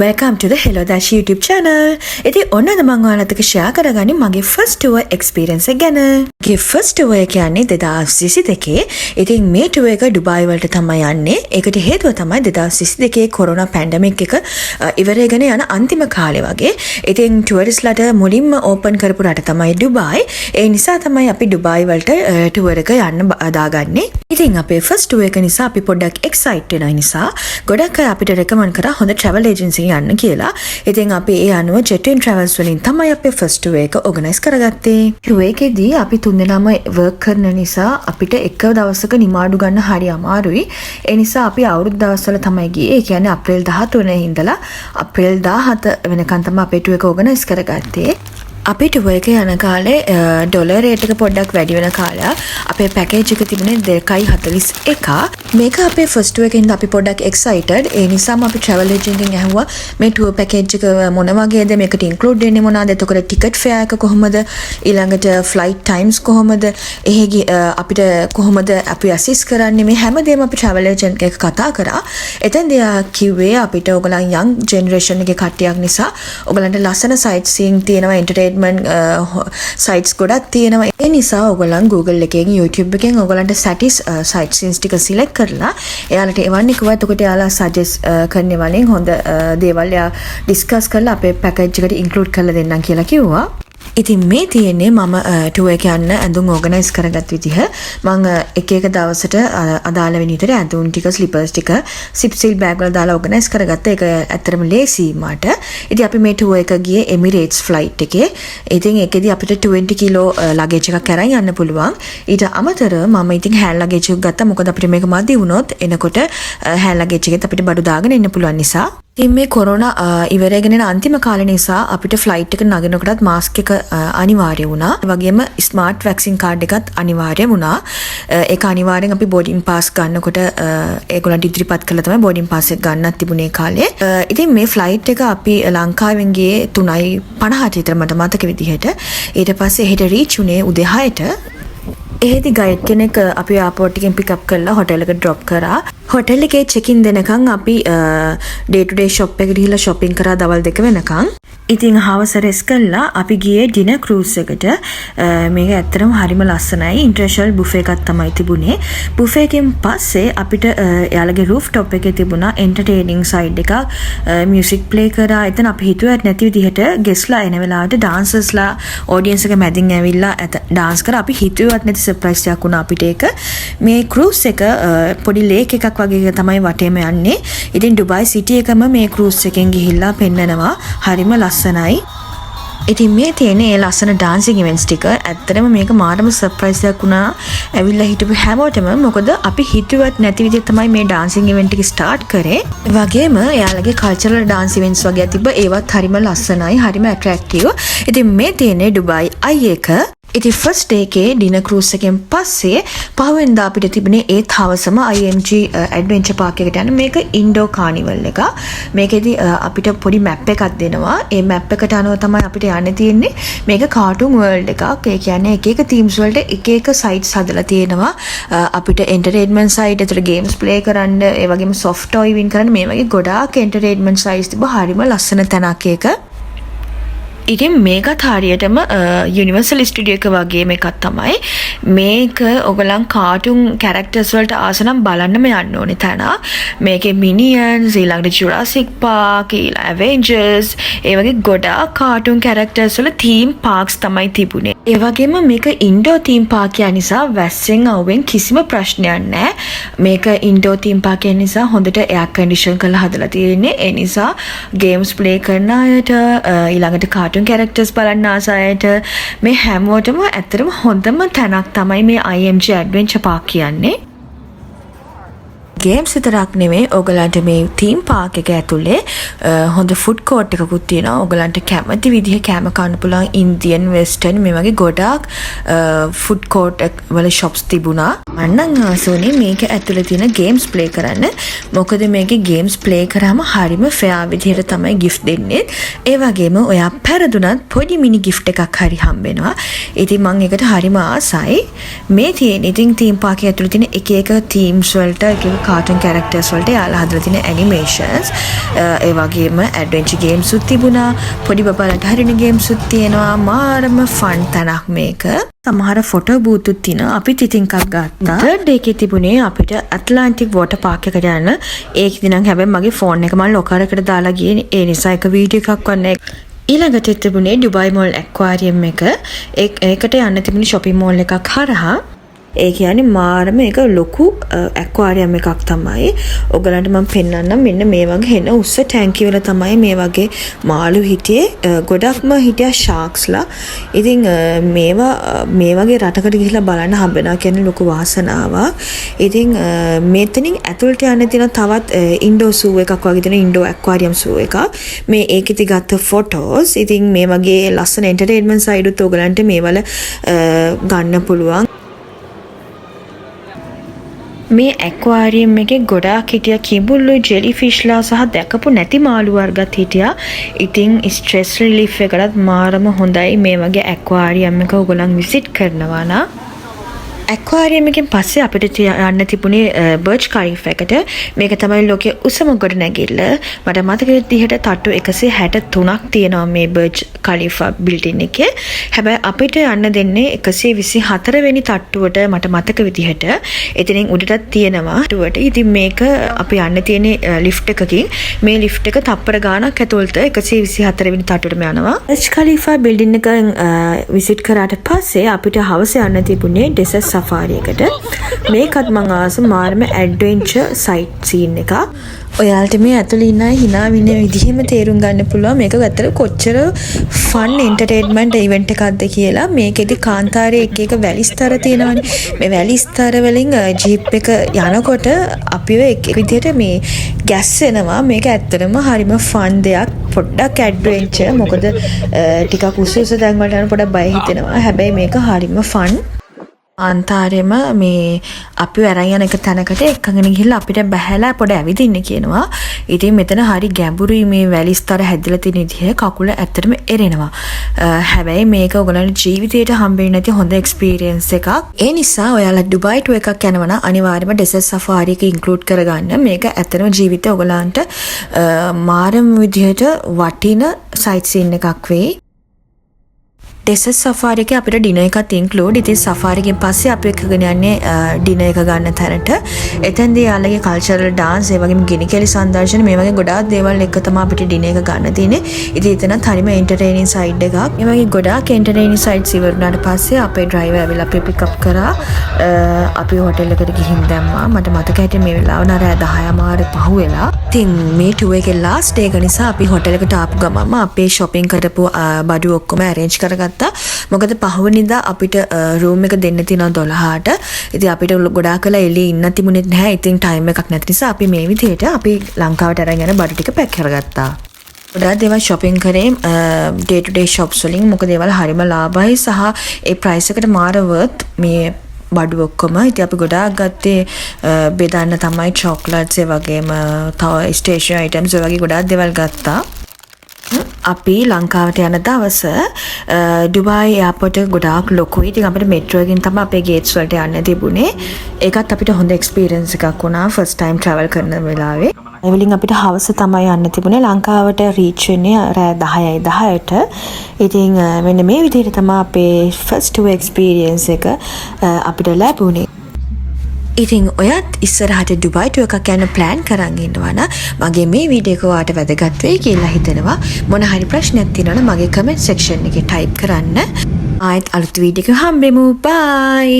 Welcome to the Hello Dashi YouTube channel. ඉතින් ඔන්න අද මං ඔයාලත් එක්ක ෂෙයා කරගන්නේ මගේ ෆස්ට් ටුවර් එක්ස්පීරියන්ස් එක ගැන. මගේ ෆස්ට් ටුවර් එක යන්නේ 2022. ඉතින් මේ ටුවර් එක ඩුබායි වලට තමයි යන්නේ. ඒකට හේතුව තමයි 2022 කොරෝනා පැන්ඩමික් එක ඉවර වෙගෙන යන අන්තිම කාලේ වගේ. ඉතින් ටුවරිස්ට්ලාට මුලින්ම ඕපන් කරපු රට තමයි ඩුබායි. ඒ නිසා තමයි අපි ඩුබායි වලට ටුවර් එක යන්න දාගන්නේ. ඉතින් අපේ ෆස්ට් ටුවර් එක නිසා අපි පොඩ්ඩක් එක්සයිට් වෙන නිසා ගොඩක් අය අපිට රෙකමන්ඩ් කරා හොඳ ට්‍රැවල් ඒජන්සි යන්න කියලා. ඉතින් අපි ඒ අනුව ජෙට්වින් ට්‍රැවල්ස් වලින් තමයි අපේ ෆස්ට් ටුවර් එක ඕගනයිස් කරගත්තේ. ටුවර් එකේදී අපි තුන්දෙනාම වර්ක් කරන නිසා අපිට එක දවසක නිවාඩු ගන්න හරි අමාරුයි. ඒ නිසා අපි අවුරුදු දවස්වල තමයි ගියේ. ඒ කියන්නේ අප්‍රේල් 13 ඉඳලා අප්‍රේල් 17 වෙනකන් තමයි අපේ ටුවර් එක ඕගනයිස් කරගත්තේ. අපි ටුවර් එක යන කාලේ ඩොලර් රේට් එක පොඩ්ඩක් වැඩි වෙන කාලයක්. අපේ පැකේජ් එක තිබුණේ 2.41. මේක අපේ ෆස්ට් ටුවර් එකෙන් අපි පොඩ්ඩක් එක්සයිටඩ්. ඒ නිසාම අපි ට්‍රැවල් ඒජන්ට් එකෙන් ඇහුවා මේ ටුවර් පැකේජ් එක මොන වගේද, මේකට ඉන්ක්ලූඩ් වෙන්නේ මොනවාද, එතකොට ටිකට් ෆෙයාර් එක කොහොමද, ඊළඟට ෆ්ලයිට් ටයිම්ස් කොහොමද, එහෙ අපිට කොහොමද අපි ඇසිස් කරන්නේ, මේ හැමදේම අපි ට්‍රැවල් ඒජන්ට් එක්ක කතා කරා. එතෙන්දී එයා කිව්වේ අපිට ඔයගොල්ලන් යං ජෙනරේෂන් එකේ කට්ටියක් නිසා ඔයගොල්ලන්ට ලස්සන සයිට් සීයිං තියෙනවා, එන්ටර්ටේන්මන්ට් සයිට්ස් ගොඩක් තියෙනවා. ඒ නිසා ඔයගොල්ලන් Google එකෙන්, YouTube එකෙන් ඔයගොල්ලන්ට සැටිස් සයිට් සීන්ස් ටික සිලෙක්ට් කරලා එයාලට එවන්න කිව්වා. එතකොට එයාලා සජෙස්ට් කරන වලින් හොඳ දේවල් එයා ඩිස්කස් කරලා අපේ පැකේජ් එකට ඉන්ක්ලූඩ් කරලා දෙන්නම් කියලා කිව්වා. ඉතින් මේ තියෙන්නේ මම ටුවර් එක යන්න ඇඳුම් ඕගනයිස් කරගත් විදිහ. මං එක එක දවසට අදාළ වෙන විදිහට ඇඳුම් ටික, ස්ලිපර්ස් ටික සිප්සිල් බෑග් වල දාලා ඕගනයිස් කරගත්තා. ඒක ඇත්තටම ලේසි මට. ඉතින් අපි මේ ටුවර් එක ගියේ එමිරේට්ස් ෆ්ලයිට් එකේ. ඉතින් ඒකෙදි අපිට 20 කිලෝ ලගේජ් එකක් අරන් යන්න පුළුවන්. ඊට අමතරව මම ඉතින් හෑන්ඩ් ලගේජ් එකක් ගත්තා. මොකද අපිට මේක මදි වුණොත් එනකොට හෑන්ඩ් ලගේජ් එකෙත් අපිට බඩු දාගෙන එන්න පුළුවන් නිසා. ඉතින් මේ කොරෝනා ඉවර වෙගෙන එන අන්තිම කාලේ නිසා අපිට ෆ්ලයිට් එක නගිනකොටත් මාස්ක් එක අනිවාර්ය වුණා. ඒ වගේම ස්මාර්ට් වැක්සින් කාඩ් එකත් අනිවාර්ය වුණා. ඒක අනිවාර්යෙන් අපි බෝඩින් පාස් ගන්නකොට ඒගොල්ලන්ට ඉදිරිපත් කළා තමයි බෝඩින් පාස් එක ගන්නත් තිබුණේ ඒ කාලේ. ඉතින් මේ ෆ්ලයිට් එක අපි ලංකාවෙන් ගියේ 3:50ට විතර මට මතක විදිහට. ඊට පස්සේ එහෙට රීච් වුණේ උදේ 6ට. එහෙදි ගයිඩ් කෙනෙක් අපි එයාපෝට් එකෙන් පික් අප් කරලා හොටෙල් එකට ඩ්‍රොප් කරා. හොටෙල් එකේ චෙක් ඉන් දෙනකන් අපි ඩේ ටු ඩේ ෂොප් එකට ගිහිල්ලා ෂොපින් කරා දවල් 2 වෙනකන්. ඉතින් හවස රෙස්ට් කළා අපි ගියේ ඩිනර් ක්‍රූස් එකට. මේක ඇත්තටම හරිම ලස්සනයි. ඉන්ටර්නැෂනල් බුෆේ එකක් තමයි තිබුණේ. බුෆේ එකෙන් පස්සේ අපිට එයාලගේ රූෆ් ටොප් එකේ තිබුණා එන්ටර්ටේනින් සයිඩ් එකක්. මියුසික් ප්ලේ කරා. එතන අපි හිතුවත් නැති විදිහට ගෙස්ට්ලා එන වෙලාවට ඩාන්සර්ස්ලා ඔඩියන්ස් එක මැදින් ඇවිල්ලා ඩාන්ස් කරා. අපි හිතුවත් නැති සර්ප්‍රයිස් එකක් වුණා අපිට ඒක. මේ ක්‍රූස් එක පොඩි ලේක් එකක් වගේ තමයි වටේම යන්නේ. ඉතින් ඩුබායි සිටි එකම මේ ක්‍රූස් එකෙන් ගිහිල්ලා පෙන්නනවා. හරිම ලස්සනයි. ඉතින් මේ තියෙන ඒ ලස්සන ඩාන්සින් ඉවෙන්ට්ස් ටික. ඇත්තටම මේක මාරම සර්ප්‍රයිස් එකක් වුණා ඇවිල්ලා හිටපු හැමෝටම. මොකද අපි හිතුවත් නැති විදිහට තමයි මේ ඩාන්සින් ඉවෙන්ට් එක ස්ටාර්ට් කරේ. ඒ වගේම එයාලගේ කල්චරල් ඩාන්ස් ඉවෙන්ට්ස් වගේ තිබ්බ. ඒවත් හරිම ලස්සනයි, හරිම ඇට්‍රැක්ටිව්. ඉතින් මේ තියෙන්නේ ඩුබායි අයි එක. ඉතින් ෆස්ට් ඩේ එකේ ඩිනර් ක්‍රූස් එකෙන් පස්සේ පහුවෙනිදා අපිට තිබුණේ ඒත් හවසම IMG adventure Park එකට යන්න. මේක ඉන්ඩෝර් කානිවල් එක. මේකෙදි අපිට පොඩි මැප් එකක් දෙනවා. ඒ මැප් එකට අනුව තමයි අපිට යන්න තියෙන්නේ. මේක කාටුන් වර්ල්ඩ් එකක්. ඒ කියන්නේ එක එක තීම්ස් වලට එක එක සයිට්ස් හදලා තියෙනවා. අපිට එන්ටර්ටේන්මන්ට් සයිට්, එතකොට ගේම්ස් ප්ලේ කරන්න, ඒ වගේම සොෆ්ට් ටොයි වින් කරන්න, මේ වගේ ගොඩාක් එන්ටර්ටේන්මන්ට් සයිට්ස් තිබ්බ. හරිම ලස්සන තැනක් ඒක. ඉතින් මේකත් හරියටම යුනිවර්සල් ස්ටුඩියෝ එක වගේම එකක් තමයි. මේක ඔයගොල්ලන් කාටුන් කැරක්ටර්ස් වලට ආස නම් බලන්නම යන්න ඕනේ තැන. මේකේ මිනියන්ස්, ඊළඟට ජුරාසික් පාක්, ඊළඟ ඇවෙන්ජර්ස්, ඒ වගේ ගොඩාක් කාටුන් කැරක්ටර්ස් වල තීම් පාක්ස් තමයි තිබුණේ. ඒ වගේම මේක ඉන්ඩෝර් තීම් පාක් එක නිසා වැස්සෙන් අවුවෙන් කිසිම ප්‍රශ්නයක් නැහැ. මේක ඉන්ඩෝර් තීම් පාක් එක නිසා හොඳට එයාර් කන්ඩිෂන් කරලා හදලා තියෙන්නේ. ඒ නිසා ගේම්ස් ප්ලේ කරන අයට, ඊළඟට කාටුන් කැරක්ටර්ස් බලන්න ආස අයට, මේ හැමෝටම ඇත්තටම හොඳම තැනක් තමයි මේ IMG adventure Park කියන්නේ. ගේම්ස් විතරක් නෙමෙයි, ඔයගලන්ට මේ තීම් පාක් එක ඇතුලේ හොඳ ෆුඩ් කෝට් එකකුත් තියෙනවා. ඔයගලන්ට කැමති විදිහ කෑම කන්න පුළුවන්. ඉන්දියන්, වෙස්ටර්න් මේ වගේ ගොඩාක් ෆුඩ් කෝට් වල ෂොප්ස් තිබුණා. මං නම් ආස වුණේ මේක ඇතුලේ තියෙන ගේම්ස් ප්ලේ කරන්න. මොකද මේකේ ගේම්ස් ප්ලේ කරාම හරිම ෆෙයාර් විදිහට තමයි ගිෆ්ට් දෙන්නේ. ඒ වගේම ඔයා පැරදුනත් පොඩි මිනි ගිෆ්ට් එකක් හරි හම්බෙනවා. ඉතින් මං ඒකට හරිම ආසයි. මේ තියෙන ඉතින් තීම් පාක් එක ඇතුලේ තියෙන එක එක තීම්ස් වලට එක එක කාටුන් කැරක්ටර්ස් වලට එයාලා හදලා තියෙන ඇනිමේෂන්ස්. ඒ වගේම ඇඩ්වෙන්චර් ගේම්ස් උත් තිබුණා. පොඩි බබාලට හරින ගේම්ස් උත් තියෙනවා. මාරම ෆන් තැනක් මේක. සමහර ෆොටෝ බූත් උත් තියෙනවා. අපිත් ඉතින් එකක් ගත්තා. තර්ඩ් ඩේ එකේ තිබුණේ අපිට ඇට්ලාන්ටික් වෝටර් පාක් එකට යන්න. ඒකෙදි නම් හැබැයි මගේ ෆෝන් එක මම ලොකර් එකට දාලා ගියේ. ඒ නිසා එක වීඩියෝ එකක් වන්නේ. ඊළඟට තිබුණේ ඩුබායි මෝල් ඇක්වාරියම් එක. ඒකට යන්න තිබුණේ ෂොපින් මෝල් එකක් හරහා. ඒ කියන්නේ මාරම ඒක ලොකු ඇක්වාරියම් එකක් තමයි. ඔයගලන්ට මම පෙන්වන්නම්. මෙන්න මේ වගේ හෙන උස්ස ටැංකි වල තමයි මේ වගේ මාළු හිටියේ. ගොඩක්ම හිටියා ෂාක්ස්ලා. ඉතින් මේවා මේ වගේ රටකට ගිහිල්ලා බලන්න හම්බ වෙනවා කියන්නේ ලොකු වාසනාවක්. ඉතින් මෙතනින් ඇතුළට යන්න තියෙන තවත් ඉන්ඩෝර් සූ එකක් වගේ තියෙන ඉන්ඩෝර් ඇක්වාරියම් සූ එකක්. මේ ඒකෙදි ගත්ත ෆොටෝස්. ඉතින් මේ වගේ ලස්සන එන්ටර්ටේන්මන්ට් සයිඩ් උත් ඔයගලන්ට මේවල ගන්න පුළුවන්. මේ ඇක්වාරියම් එකේ ගොඩාක් හිටියා කිඹුල්ලු, ජෙලි ෆිෂ්ලා සහ දැකපු නැති මාළු වර්ගත් හිටියා. ඉතින් ස්ට්‍රෙස් රිලීෆ් එකටත් මාරම හොඳයි මේ වගේ ඇක්වාරියම් එක ඔයගොල්ලන් විසිට් කරනවා නම්. ඇක්වාරියම් එකෙන් පස්සේ අපිට යන්න තිබුණේ බර්ජ් ඛලීෆා එකට. මේක තමයි ලෝකයේ උසම ගොඩනැගිල්ල. මට මතක විදිහට තට්ටු 163ක් තියෙනවා මේ බර්ජ් ඛලීෆා බිල්ඩින් එකේ. හැබැයි අපිට යන්න දෙන්නේ 124 වෙනි තට්ටුවට මට මතක විදිහට. එතනින් උඩටත් තියෙනවා තට්ටුවට. ඉතින් මේක අපි යන්න තියෙන්නේ ලිෆ්ට් එකකින්. මේ ලිෆ්ට් එක තප්පර ගාණක් ඇතුළත 124 වෙනි තට්ටුවටම යනවා. බර්ජ් ඛලීෆා බිල්ඩින් එක විසිට් කරාට පස්සේ අපිට හවස යන්න තිබුණේ ඩෙසර්ට් සෆාරි එකට. මේකත් මං ආස මාරම ඇඩ්වෙන්චර් සයිට් සීන් එකක්. ඔයාලට මේ ඇතුළේ ඉන්න අය හිනා වෙන විදිහෙම තේරුම් ගන්න පුළුවන් මේක ඇත්තට කොච්චර ෆන් එන්ටර්ටේන්මන්ට් ඉවෙන්ට් එකක්ද කියලා. මේකෙදි කාන්තාරයේ එක එක වැලි ස්තර තියෙනවනේ. මේ වැලි ස්තර වලින් ජීප් එක යනකොට අපිව එක එක විදිහට මේ ගැස්සෙනවා. මේක ඇත්තටම හරිම ෆන් දෙයක්. පොඩ්ඩක් ඇඩ්වෙන්චර්. මොකද ටිකක් උස උස තැන් වලට යන පොඩක් බය හිතෙනවා. හැබැයි මේක හරිම ෆන්. කාන්තාරෙම මේ අපි අරන් යන එක තැනකට එක්කගෙන ගිහිල්ලා අපිට බැහැලා පොඩ ඇවිදින්න කියනවා. ඉතින් මෙතන හරි ගැඹුරුයි මේ වැලි ස්තර හැදිලා තියෙන විදිහ. කකුල ඇත්තටම එරෙනවා. හැබැයි මේක ඔයගොල්ලන්ට ජීවිතේට හම්බෙන්නේ නැති හොඳ එක්ස්පීරියන්ස් එකක්. ඒ නිසා ඔයාලා ඩුබායි ටුවර් එකක් යනවා නම් අනිවාර්යයෙන්ම ඩෙසර්ට් සෆාරි එක ඉන්ක්ලූඩ් කරගන්න. මේක ඇත්තටම ජීවිතේ ඔයගොල්ලන්ට මාරම විදිහට වටින සයිට් සීන් එකක් වෙයි. ඩෙසර්ට් සෆාරි එකේ අපිට ඩිනර් එකත් ඉන්ක්ලූඩ්. ඉතින් සෆාරි එකෙන් පස්සේ අපි එක්කගෙන යන්නේ ඩිනර් එක ගන්න තැනට. එතෙන්දී එයාලගේ කල්චරල් ඩාන්ස්, ඒ වගේම ගිනි කෙලි සංදර්ශන, මේ වගේ ගොඩාක් දේවල් එක්ක තමයි අපිට ඩිනර් එක ගන්න තියෙන්නේ. ඉතින් එතනත් හරිම එන්ටර්ටේනින් සයිඩ් එකක්. මේ වගේ ගොඩාක් එන්ටර්ටේනින් සයිඩ්ස් ඉවර වුණාට පස්සේ අපේ ඩ්‍රයිවර් ඇවිල්ලා අපි පික් අප් කරා. අපි හෝටල් එකට ගිහින් දැම්මා. මට මතක හිටියේ මේ වෙලාව නම් රෑ 10:30 පහුවෙලා. ඉතින් මේ ටුවර් එකේ ලාස්ට් ඩේ එක නිසා අපි හෝටල් එකට ආපු ගමන්ම අපේ ෂොපින් කරපු බඩු ඔක්කොම ඇරේන්ජ් කරගත්තා. මොකද පහුවෙනිදා අපිට රූම් එක දෙන්න තියෙනවා 12ට. ඉතින් අපිට ගොඩාක් වෙලා එළියේ ඉන්න තිබුණෙත් නැහැ. ඉතින් ටයිම් එකක් නැති නිසා අපි මේ විදිහට අපි ලංකාවට අරන් යන බඩු ටික පැක් කරගත්තා. ගොඩාක් දේවල් ෂොපින් කරේ ඩේ ටු ඩේ ෂොප්ස් වලින්. මොකද ඒවල හරිම ලාභයි සහ ඒ ප්‍රයිස් එකට මාර වර්ත් මේ බඩු ඔක්කොම. ඉතින් අපි ගොඩාක් ගත්තේ බෙදන්න තමයි චොක්ලට්ස්, ඒ වගේම තව ස්ටේෂනරි අයිටම්ස්, ඔය වගේ ගොඩාක් දේවල් ගත්තා. අපි ලංකාවට යන දවස ඩුබායි එයාපෝට් එක ගොඩාක් ලොකුයි. ඉතින් අපිට මෙට්‍රෝ එකකින් තමයි අපේ ගේට්ස් වලට යන්න තිබුණේ. ඒකත් අපිට හොඳ එක්ස්පීරියන්ස් එකක් වුණා ෆස්ට් ටයිම් ට්‍රැවල් කරන වෙලාවේ. ඒ වලින් අපිට හවස තමයි යන්න තිබුණේ. ලංකාවට රීච් වෙන්නේ රෑ 10යි 10ට. ඉතින් මෙන්න මේ විදිහට තමයි අපේ ෆස්ට් ටුවර් එක්ස්පීරියන්ස් එක අපිට ලැබුණේ. ඉතින් ඔයත් ඉස්සරහට ඩුබායි ටුවර් එකක් යන්න ප්ලෑන් කරන් ඉන්නවා නම් මගේ මේ වීඩියෝ එක ඔයාට වැදගත් වෙයි කියලා හිතෙනවා. මොන හරි ප්‍රශ්නයක් තියෙනවා නම් මගේ කමෙන්ට් සෙක්ෂන් එකේ ටයිප් කරන්න. ආයෙත් අලුත් වීඩියෝ එකක හම්බෙමු. බයි.